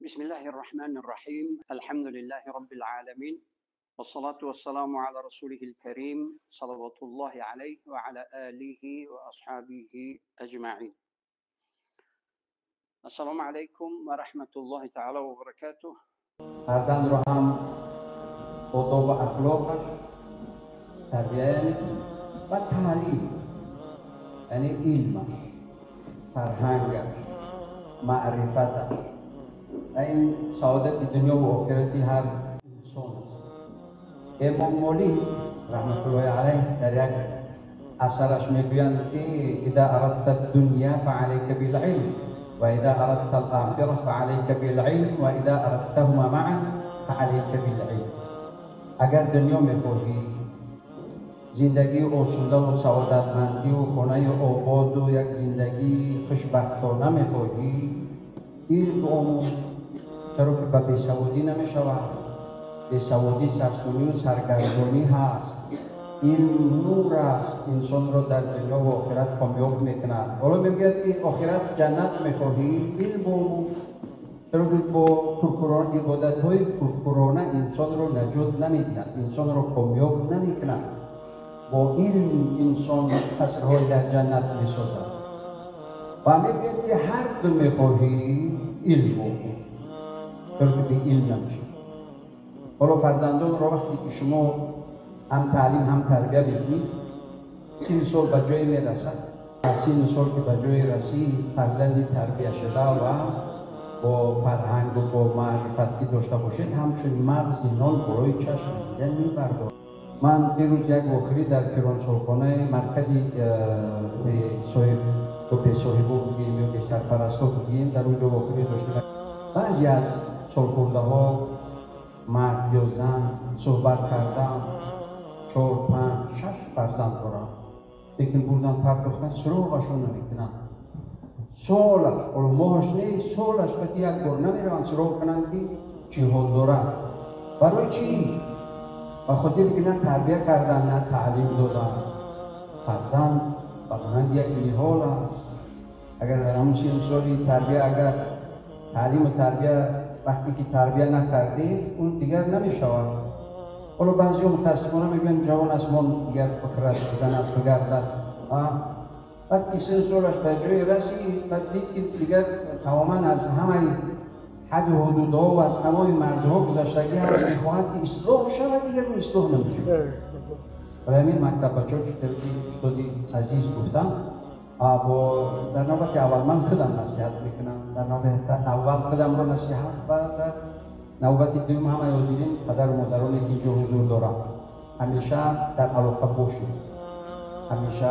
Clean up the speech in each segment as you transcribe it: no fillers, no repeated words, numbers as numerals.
بسم الله الرحمن الرحيم. الحمد لله رب العالمين، والصلاة والسلام على رسوله الكريم صلوات الله عليه وعلى آله وأصحابه أجمعين. السلام عليكم ورحمة الله تعالى وبركاته. فرزند رو هم آداب و اخلاقش تربیه یعنی و تعلیم یعنی علمش، فرهنگش، معرفتش. این سعادت دنیا و آخرت هر انسان است. امام مالک رحمت الله علیه در یک اثرش میگویند که اذا اردت الدنیا فعليك بالعلم و اذا اردت الاخره فعليك بالعلم و اذا اردتهما معا فعليك بالعلم. اگر دنیا میخواهی زندگی آسوده و سعادتمندی و خانه آباد و یک زندگی خوشبختانه میخواهی، علم آموز. چرا که به بیسوادی نمیشود. بیسوادی سرسونی و سرگردانی هست. علم نور است، انسان را در دنیا و آخرت کامیاب میکند. حالا میگوید که آخرت جنت میخواهی، علم آموز. چرا که با کورکورانه عبادت های کورکورانه انسان را نجات نمیدهد، انسان را کامیاب نمیکند. با علم انسان قصرهای در جنت میسازد. و میگوید که هر دو میخواهی علم آموز، چرا که به علم نمیشه. حالا فرزندان را وقتی که شما هم تعلیم هم تربیه بدید، 30 سال به جای میرسد. از 30 سال که به جای رسید، فرزندی تربیه شده و با فرهنگ و با معرفت که داشته باشید، همچون مغز نان برای چشم دیده میبردارد. من دیروز یک واخری در پیرانسالخانه مرکزی به صاحب و به صاحبو بگیم یا به سرپرستا بگیم، در اونجا واخری داشتیم. بعضی از سالخورده ها مرد یا زن صحبت کردم، 4 5 6 فرزند دارم، لیکن بردن پرداختن سراغشون نمیکنن. سالش، حالا ماهش نه، سالش وقتی یک بار نمیروند سراغ کنند که چی حال دارد. برای چی؟ به خاطر که نه تربیه کردن نه تعلیم دادن. فرزند به مانند یک نهال است. اگر در همون 30 سالی تربیه، اگر تعلیم و تربیه وقتی که تربیه نکردی، اون دیگر نمیشود. حالا بعضی ها متاسفانه میگن جوان است، ما دیگر بخرد بزند بگردد. بعد که 30 سالش به جای رسید، بعد دید که دیگر تماما از همه حد و حدودها و از تمام مرزها گذشتگی هست، میخواهد که اصلاح شود، دیگر اون اصلاح نمیشه. برای همین مکتب بچه ها که استادی عزیز گفتم، با در نوبت اول من خودم نصیحت میکنم، در نوبت اول خودم رو نصیحت و در نوبت دوم همه حاضرین پدر و مادرانی که اینجا حضور دارم، همیشه در علاقه باشیم، همیشه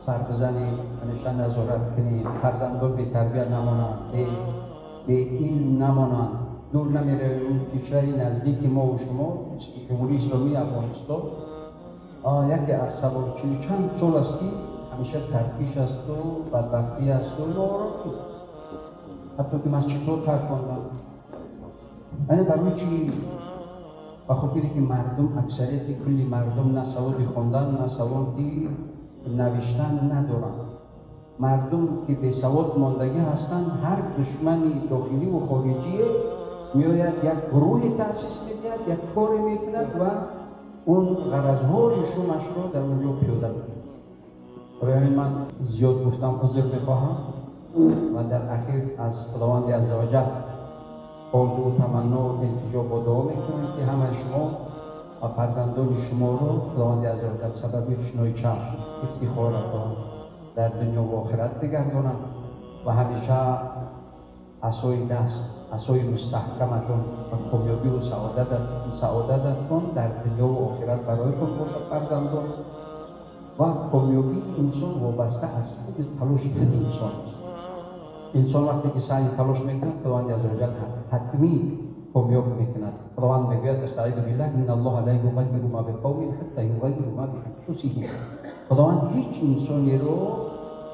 سر بزنیم، همیشه نظارت کنیم، فرزندان بی تربیت نمانند، به علم نمانند. دور نمیره اون کشوری نزدیک ما و شما، جمهوری اسلامی افغانستان، یکی از 40 چند سال است که همیشه ترکیش است و بدبختی است و ناراحتی، حتی که مسجدها ترک کردن. یعنی برای چی؟ به خاطر که مردم، اکثریت کلی مردم نه سواد خواندن نه سواد نوشتن ندارند. مردم که به سواد ماندگی هستند، هر دشمنی داخلی و خارجی میآید یک گروه تأسیس میدهد، یک کار میکند و اون غرضهای شومش را در اونجا پیاده میکند. برای همین من زیاد گفتم، عذر میخواهم و در اخیر از خداوند عزوجل آرزو و تمنا و التجا با دعا میکنم که همه شما و فرزندان شما رو خداوند عزوجل سبب روشنایی چشم افتخارتان در دنیا و آخرت بگردانم و همیشه عصای دست، عصای مستحکمتون و کامیابی و سعادتتون در دنیا و آخرت برایتون باشد فرزندان. و کامیابی انسان وابسته از خود تلاش خود انسان است. انسان وقتی که سعی تلاش میکند، خداوند عزوجل حتمی کامیاب میکند. خداوند میگوید استعیذ بالله ان الله لا یغیر ما بقوم حتی یغیروا ما بانفسهم. خداوند هیچ انسانی رو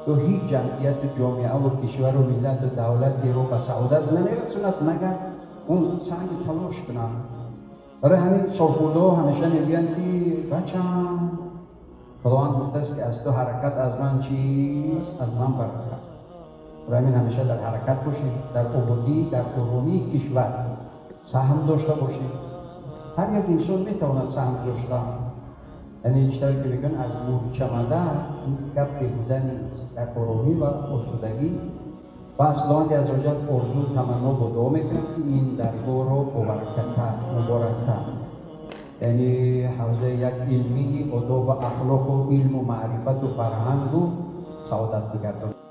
یا هیچ جمعیت و جامعه و کشور و ملت و دولتی رو به سعادت نمیرسوند مگر اون سعی تلاش کنند. برای همین سالخورده ها همیشه میگویند که بچم، خداوند گفته است که از تو حرکت، از من چیز، از من برکت. Барои ҳамин ҳамеша дар ҳаракат бошед, дар ободӣ, дар оромии кишвар саҳм дошта бошед. Ҳар як инсон метавонад саҳм гузошта, яъне чӣ тавре ки мегӯянд, аз мӯрчамада ин гап беҳуда нест. Дар оромӣ ва осудагӣ ва аз Худованди аззаваҷал орзу, таманно ва дуо мекунам, ки ин даргоҳро бобаракаттар, муборактар, яъне ҳавзаи як илмии одоб ва ахлоқу илму маърифату фарҳангу саодат бигардонад.